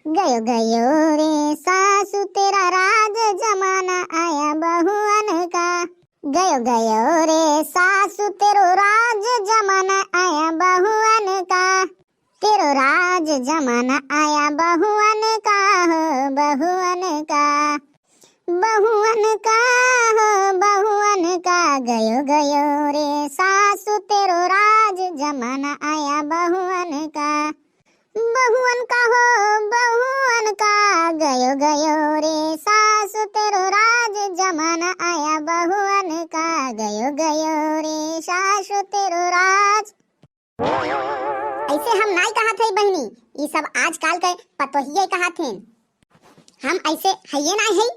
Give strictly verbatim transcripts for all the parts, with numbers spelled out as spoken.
गयो गयो रे सासू तेरा राज जमाना आया बहुअन का। गयो गयो रे सासू तेरो राज जमाना आया बहुअन का। तेरो राज जमाना आया बहुअन का हो बहुअन का। बहुअन का हो बहुअन का। गयो गयो रे सासू तेरो राज जमाना आया बहुअन का। बहुअन का हो बहुअन का। गयो गयो रे सासू तेरो राज जमाना आया बहुअन का। गयो गयो रे सासू तेरो राज। ऐसे हम नाई कहत है बहिनी, ई सब आजकल के पतोहिए कहत हैं। हम ऐसे हइये नाई है।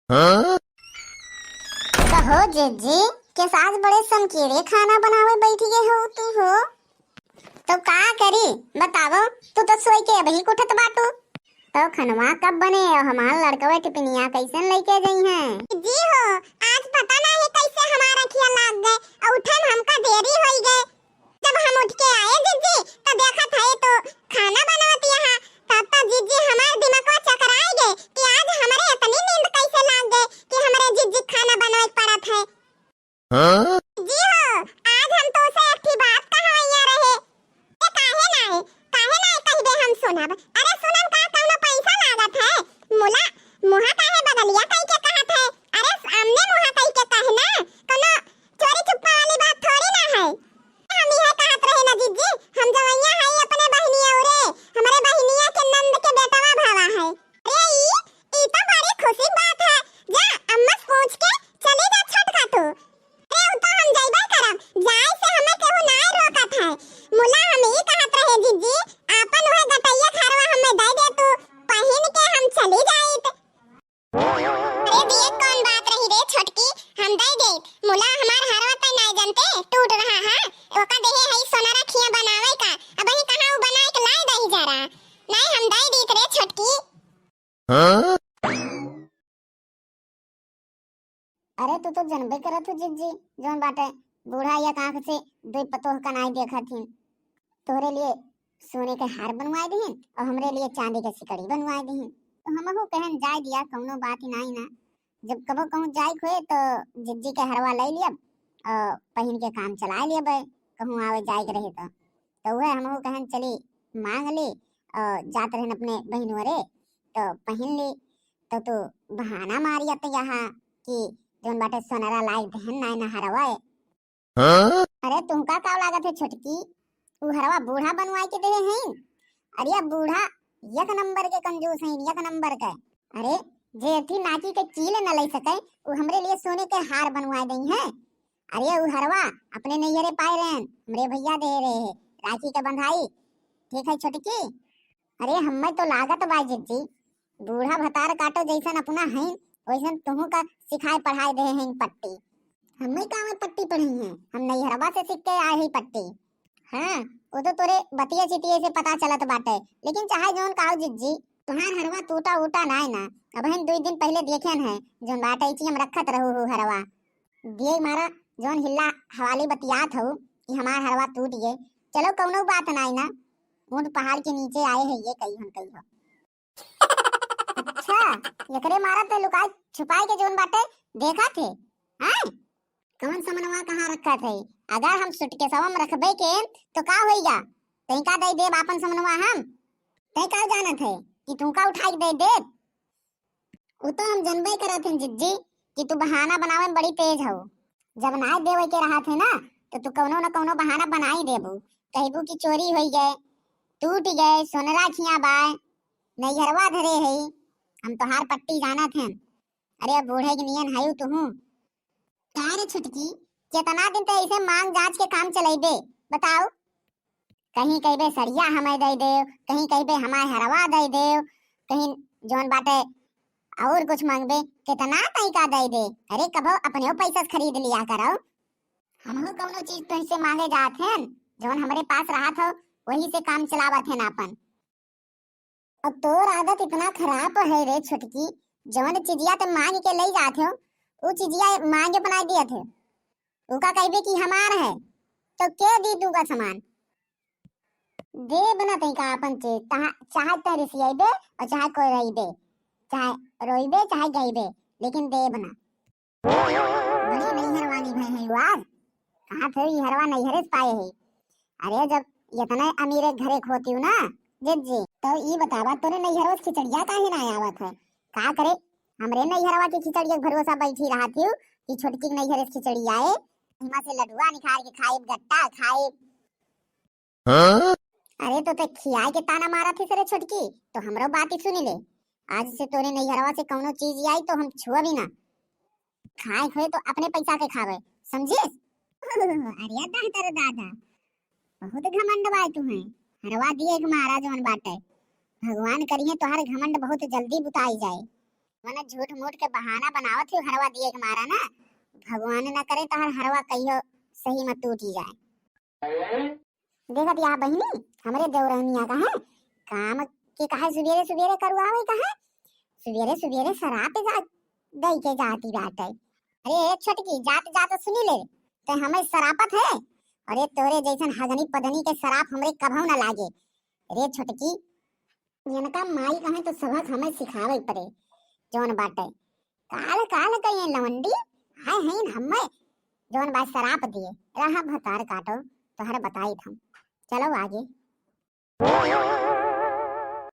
हाँ? कहो जिज्जी, के सास बड़े समकेरे खाना बनावे बैठ गए हो तू हो? तो का करी बतावो, तू तो सोई के अबही उठत बाटू। तो खनवा कब बने और हमार लड़कवा टिफिनिया कैसन लेके जइहैं? जी हो, आज पता नहीं कैसे हमार अखिया लाग गए और उठे में हमका देरी होई गए। जब हम उठ के आए जिज्जी, तो देखत है तो खाना बनावत यहाँ। तब तो जिज्जी हमार दिमागवा चकराए गए कि आज हमरे इतनी नींद कैसे लाग गए कि हमरे जिज्जी खाना बनावे के पड़त है। हाँ? जी हो, आज हम तो से एक ठे बात कहवैया रहे। ये काहे नाई, काहे नाई कहिबे हम सुनब। अरे सुनब का कौनो पैसा लागत है? मुला, मुहा काहे बगलिया कई के कहत है? अरे सामने मुहा कई के कहे ना, कौनो चोरी चुप्पा वाली बात थोड़ी ना है। हम यह कहत रहे ना जिज्जी, हम जवैया है अपने बहिनी औरे, हमरे बहिनिया के नंद के बेटवा भावा है। अरे ई, ई तो बड़ी खुशी बात है। जा अम्मा से पूछ के चली जा छोटका तू। अरे उ तो हम जइबे करब, जाए से हमें केहू नाय रोकत है। मुला हम ई कहत रहे जिज्जी, आपन वह गटैया घरवा हमें दे दे तू, पहिन के हम चली जाइत। अरे दिए कौन बात रही रे छोटकी, हम दे देइत। मुला हमार हरवा तै नाय जनते, टूट रहा है, ओका देहे है सोनरा खिया बनावे का, अबही कहाँ उ बनाए के लाए दही जरा। नाय हम दे दीत रे छोटकी। हाँ? अरे तू तो जनबे करत हो जिज्जी, जौन बाटे बूढ़ा एक आँख से दुई पतोह का नाई देखत हिन। तोहरे लिए सोने के हार बनवाए दिहिन और हमरे लिए चांदी के सिकड़ी बनवाए दिहिन। तो हमहू कहन जाए दिया, कौनो बात ही नाई ना। जब कबो कहूँ जाए के होए तो जिज्जी के हरवा ले लियब और पहिन के काम चलाए लियब, कहूँ आवे जाए के रहे तो। तो वह हमहू कहन चली मांग ली और जात रहन अपने बहिनोरे तो पहिन ली। तो तू बहाना मारियत यहाँ कि जौन बाटे सोनरा लाई दहन नाय ना हरवा। हाँ? अरे तुमका का लागत है छोटकी, उ हरवा बूढ़ा बनवाए के देहे हैं? अरे बूढ़ा एक नंबर के कंजूस हैं, एक नंबर के। अरे जे अथी नाकी के कील न ले सके, उ हमरे लिए सोने के हार बनवाए दई हैं। अरे उ हरवा अपने नैहरे पाए रहन, हमरे भैया दे रहे हैं राखी के बंधाई। ठीक है छोटकी, अरे हम्मे तो लागत बा जिज्जी, बूढ़ा भतार काटो जैसन अपना हईन, वैसन तुहू का सिखाए पढ़ाए दे हैं पट्टी। हम्मे का में पट्टी पढ़ी हैं, हम नैहरवा से सीख के आए हैं पट्टी। हाँ, वो तो तोरे बतिये चितिये से पता चलत बाटे, लेकिन चाहे जौन काऊ जिज्जी, तुम्हार हरवा टूटा उटा नाय ना। अबहिन दुई दिन पहले देखेन है, जौन बाटे इची हम रखत रहू हू हरवा। दिए मारा, जौन हिल्ला हवाली बतियात हऊ कि हमार हरवा टूट गए। चलो कौनो बात नाय ना, ऊंट पहाड़ के नीचे आए है ये कही हम कही हो। अच्छा, एकरे मारा ते लुकाए छुपाए के जौन बाटे देखा थे, हैं? कौन समनवा कहाँ रखा थे? अगर हम सुटकेसवा में रखबे के तो का होइगा? तई का दे देब आपन समनवा हम? तई का जानत है कि तू का उठाई के दे देब? उ तो हम जनबे करत हन जिज्जी कि तू बहाना बनावे में बड़ी तेज हऊ। जब नाय देवे के रहत है ना, तो तू कौनो न कौनो बहाना बनाई देबू। कहबू कि चोरी होई गए, टूट गए, सोनरा खिया बाय, नैहरवा धरे है, हम तोहार पट्टी जानत हन। अरे अब बूढ़े के नियन हयू तुहू। का रे छुटकी, केतना दिन ते ऐसे मांग जांच के काम चलेबे, बताओ? कहीं कहबे सड़िया हमें दे देव, कहीं कहबे हमार हरवा दे देव, कहीं जौन बाटे और कुछ मांगबे, कितना तई का दे दे। अरे कबो अपने पैसा से खरीद लिया करो। हमहू कौनो चीज तुमसे मांगे जात हैं, जौन हमरे पास रहत हो, वही से काम चलावत हैं आपन। और तोर आदत इतना खराब है रे छोटकी, जौन चिजिया ते मांग के ले जात हो, उ चिजिया मांगे बनाए दियत है। उका कहबे कि हमार है, तो के दी तू का सामान? देब ना तई का आपन चीज, तहा-, चाहे तै रिसियाइबे और चाहे कोई रहिबे, चाहे रोइबे, चाहे गइबे, लेकिन देब ना। बड़ी नैहर वाली भई है आज, कहा थे ई हरवा नैहरे से पाए है। अरे जब इतने अमीरे घरे खोती हूँ ना, जिज्जी, तो ई बतावा तोरे नैहरो से खिचड़िया काहे ना आवत है? का करे, हमरे नैहरवा के खिचड़िया के भरोसा बैठी रहत हूँ कि छोटकी के नैहरे से खिचड़ी आए, इमा से लडुआ निकाल के खाइब, गट्टा खाइब। हाँ? अरे तो ते खियाए के ताना मारा थी सरे छोटकी, तो हमरो बात ही सुनी ले। आज से तोरे नैहरवा से कौनो चीज आई तो हम छुआ भी ना। खाए खोए तो अपने पैसा के खावे, समझिस? अरे दादा रे दादा, बहुत घमंड बाय तू है। हरवा दिए के मारा जवन बाटे। भगवान करिए तोहर घमंड बहुत जल्दी बुताई जाए। मने झूठ मूठ के बहाना बनावत ही हरवा दिए के मारा ना। भगवान ना करे तोहर हरवा कहियो सही में टूटी जाए। देखत या बहिनी, हमरे देवरनिया का है, काम के कहा सुबेरे सुबेरे करुआवे का है, सुबेरे सुबेरे शराब पे जा, दई के जाती बाटे। अरे छोटकी, जात जात सुनी ले, ते हमें सरापत है। अरे तोरे जैसन हगनी पदनी के सराप हमरे कभऊ ना लागे। अरे छोटकी, इनका माई कहे तो सबक हमें सिखावे पड़े, जौन बाटे। काल काल कहिए लवंडी, आए हैं हमें, जौन बात सराप दिए। रहा भतार काटो, तोहर बताई हम। चलो आगे।